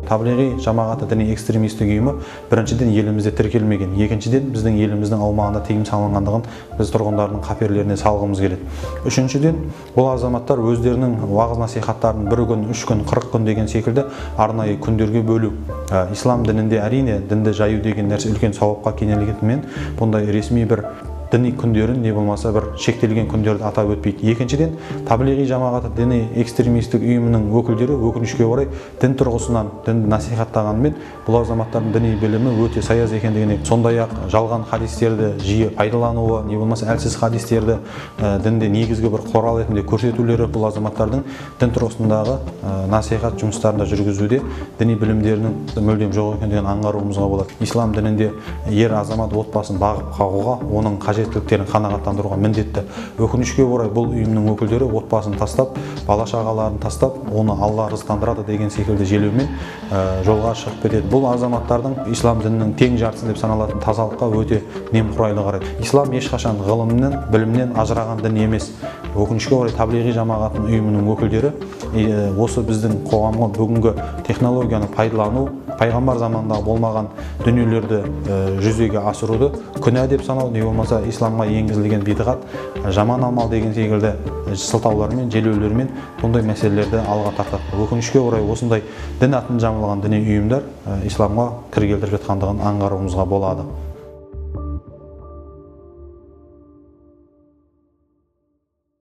Таблиғи жамағаты діни экстремистік ұйымы біріншіден елімізде тіркелмеген, екіншіден біздің еліміздің аумағында тыйым салынғандығын біз тұрғындардың қаперлеріне салғымыз келеді. Үшіншіден, бұл азаматтар өздерінің уағыз насихаттарын бір күн, 3 күн, 40 күн деген секілді арнайы күндерге бөлу. Ислам дінінде әрине дінді жаю деген нәрсе үлкен сауапқа кенелгенімен, бұндай ресми бір діни күндерін, не болмаса бір шектелген күндерді атап өтпейді. Екіншіден, таблиғи жамағаты діни экстремистік ұйымының өкілдері өкінішке орай дін тұрғысынан дінді насихаттағанымен, бұл азаматтардың діни білімі өте саяз екендігіне, сондай-ақ жалған хадистерді жиі пайдалануы, не болмаса әлсіз хадистерді дінде негізгі бір құрал ретінде көрсетулері бұл азаматтардың дін тұрғысындағы насихат жұмыстарын да жүргізуде діни білімдерінің мүлдем жоқ екендігін аңғаруымызға болады. Ислам дінінде ер азамат отбасын бағып қағуға, оның қажеттіліктерін қанағаттандыруға міндетті. Өкінішке орай бұл ұйымның өкілдері отбасын тастап, бала шағаларын тастап, оны Алла рызықтандырады деген секілді желеумен жолға шығып кетеді. Бұл азаматтардың ислам дінінің тең жартысы деп саналатын тазалыққа өте немқұрайлы қарайды. Ислам ешқашан ғылымнан, білімнен ажыраған дін емес. Өкінішке орай таблиғи жамағатының ұйымының өкілдері осы біздің қоғамға бүгінгі технологияны пайдалану, пайғамбар заманында болмаған дүниелерді жүзеге асыруды күнә деп санау, не болмаса исламға енгізілген бидғат, жаман амал деген секілді сылтаулармен, желеулермен бұндай мәселелерді алға тартады. Өкінішке орай осындай дін атын жамылған діни ұйымдар исламға кір келтіріп жатқандығын аңғаруымызға болады.